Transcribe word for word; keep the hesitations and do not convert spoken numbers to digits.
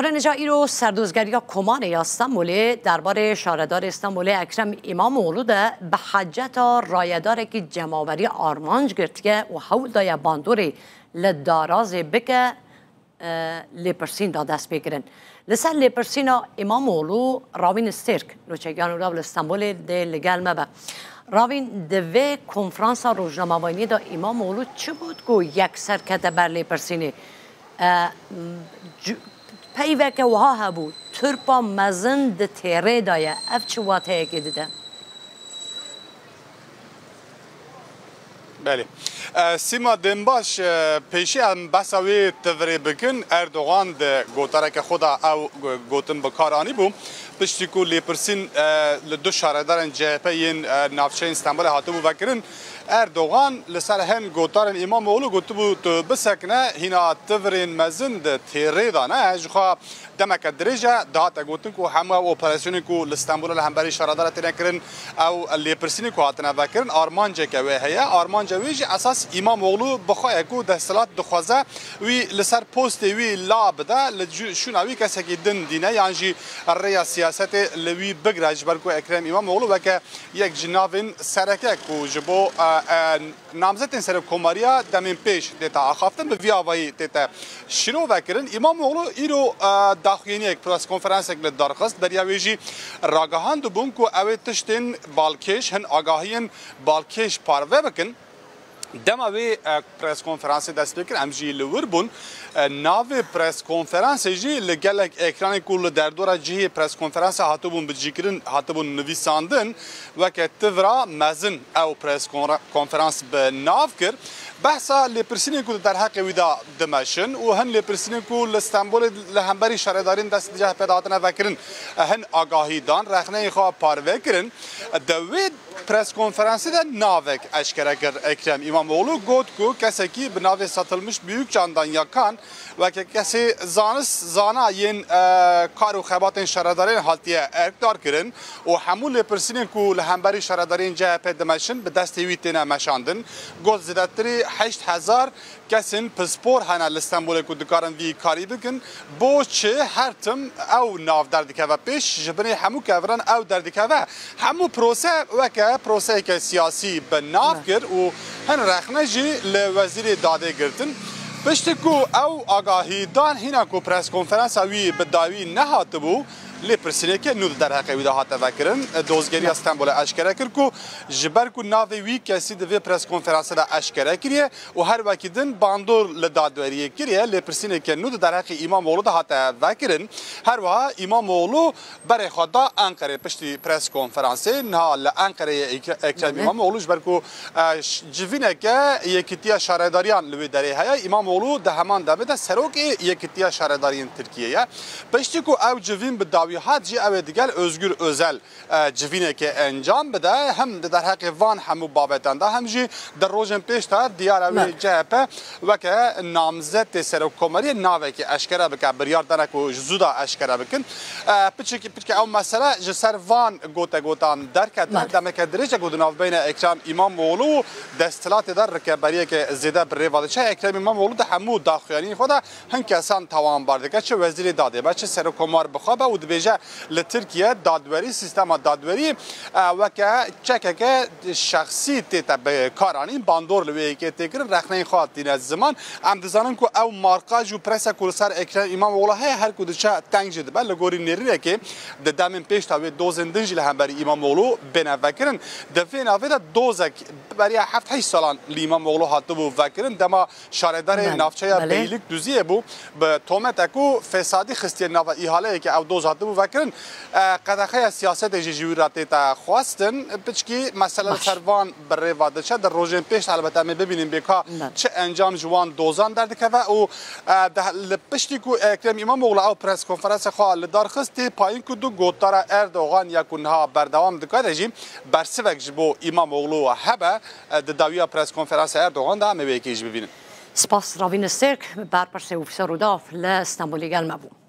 Rênija îro serdozgeriya Komarê ya Stenbolê derbarê şaredarê Stenbolê Ekrem Îmamoğlu de bi heceta rayedarekî cemawerî armanc girtiye û hewl daye bandorê li darazê bike, e, lêpirsîn da dest pê kirin. Li ser lêpirsîna Îmamoğlu Ravîn Stêrk, nûçegiyan û rav li Stenbolê dê li gel me be. Ravîn, di vê konferansa rojnamevaniyê de Îmamoğlu çi got ku yekser kete ber lêpirsînê? E, c-, peyveke wiha hebû, Tirpa mezin di têrê de ye. Ev çi wateyekê dide? Belê. E, Sîma Dembaş, e, pêşî em behsa wê tivirê bikin. Erdogan di gotareke xwe de ew gotin bi kar anîbû. Piştî ku lêpirsîn, e, li du şaredarên C H P yên, e, navçeyên Stenbolê hatibû vekirin, Erdogan li ser hin gotarên Îmamoğlu gotibû, tu bisekine, hîna tivirên mezin di têrê de ne. Ji xwe demeke dirêj e, dihate gotin ku hemû ew operasyonên ku li Stenbolê li hemberî şaredara têne kirin, ew lêpirsînê ku hatine vekirin, armanceke wê heye. Armanca wê jî esas Îmamoğlu bi xwe ye ku desthilat dixwaze wî li ser postê wî la bide, li cû-, şûna wî kesekî din dîne yan jî rêya siyasetê li wî bigire, ji ber ku Ekrem Îmamoğlu weke yek ji navên sereke ku ji bo, e, e, namzetên serokkomariya demên pêş tête axaftin, bi vî avayî tête şîrove kirin. Îmamoğlu îro, e, daxuyaniyek, preskonferansek li dar xist. Beriya wê jî ragihandibûn ku ew ê tiştên balkêş, hin agahiyên balkêş parve bikin. Dema wê, e, preskonferansê dest pê kir, em jî li wir bûn. E, navê preskonferansê jî li gelek ekranê ku li derdora cihê preskonferansê hatibûn bicîkirin, hatibûn nivîsandin, weke tivra mezin ew preskonferans bi nav kir. Behsa lêpirsînên ku di derheqê wî de dimeşin û hin lêpirsînên ku li Stenbolê li hemberî şaredariyên dest C H P de hatine vekirin, e, hin agahî dan, rexneyên xwe parve kirin. Di wê preskonferansê de navek eşkere kir Ekrem Îmamoğlu, got ku kesekî bi navê Satılmış Büyükcan'dan Yakan weke kesê zanis, zana yên, e, kar û xebatên şaredariyên hatiye erkdar kirin û hemû lêpirsînên ku li hemberî şaredariyên C H P dimeşin bi destê wî têne meşandin. Got zêdetirî heşt hezar kesên pispor hene li Stenbolê ku dikarin vî karî bikin. Bo çi her tim ew nav derdikeve pêş, ji binê hemû keviran ew derdikeve. Hemû prose weke proseyeke siyasî bi nav kir û hin rexne jî li Wezîrê Dadê girtin. Piştî ku ew agahî dan hîna ku preskonferansa wî bi dawî nehatibû, lêpirsîneke nû di derheqê wî de hate vekirin. Dozgeriya Stenbolê eşkere kir ku ji ber ku navê wî kesî di vê preskonferansê de eşkere kiriye, û her wekî din bandor li dadweriyê kiriye, lêpirsîneke nû di derheqê Îmamoğlu de hate vekirin. Her wiha Îmamoğlu berê xwe da Enqerê piştî preskonferansê. Niha li Enqereyê Ekre-, Ekrem Belê. Îmamoğlu ji ber ku, e, ş-, civîneke Yekîtiya Şaredariyan li wê derê heye. Îmamoğlu di heman demê de serokê Yekîtiya Şaredariyên Tirkiyê ye. Piştî ku ew civîn bi dawî hat jî ew ê digel Özgür Özel e, civîneke encam bide, hem di derheqê van hemû babetan de, hem jî di rojên pêş de diyar e wê Belê. C H P weke namzetê serokkomariyê navekî eşkere bike, biryar dane ku ji zû de eşkere bikin. E, piçekî, piçekî ew mesele ji ser van gotegotan derketine, Belê. Demeke dirêj e ku di navbeyna Ekrem Îmamoğlu û desthilatê de rikeberiyeke zêde bi rê ve diçe. Ekrem Îmamoğlu di hemû daxuyaniyên xwe de hin kesan tawanbar dike, çi wezîrê dadê be, çi serokkomar bi xwe be û dibêje, li Tirkiye dadwerî, sîstema dadwerî, e, weke çekeke şexsî tête bi kar anîn, bandor li wê yekê tê kirin, rexneyên xwe tîne ziman. Em dizanin ku ew markaj û prese ku li ser Ekrem Îmamoğlu heye, her ku diçe teng jî dibe. Li gorî nêrînekê di demên pêş de wê dozên din jî li hemberî Îmamoğlu bêne vekirin. Di vê navê de dozek beriya heft heşt salan li Îmamoğlu hatibû vekirin. Dema şaredarê Belê, navçeya belê. Beylikdüziyê bû, bi tomete ku fesadî xistiye nava îhaleyeke ew doz hatibû vekirin. E, qedexeya siyasetê jî ji wî re tête xwestin. Piçkî mesele li Baş. Ser van bi rê ve diçe. Di rojên pêş de helbet em ê bibînin bê ka Belê. Çi encam ji wan dozan derdikeve û, e, de, li piştî ku Ekrem Îmamoğlu ew preskonferansa xwe li dar xist, tê payîn ku du gotara Erdogan ya ku niha berdewam dike de jî bersivek ji bo Îmamoğlu hebe, e, di dawiya preskonferansa Erdogan de em ê wê yekê jî bibînin. Spas Ravîn Stêrk, berpirsê Ofîsa Rûdaw li Stenbolê gel me bû.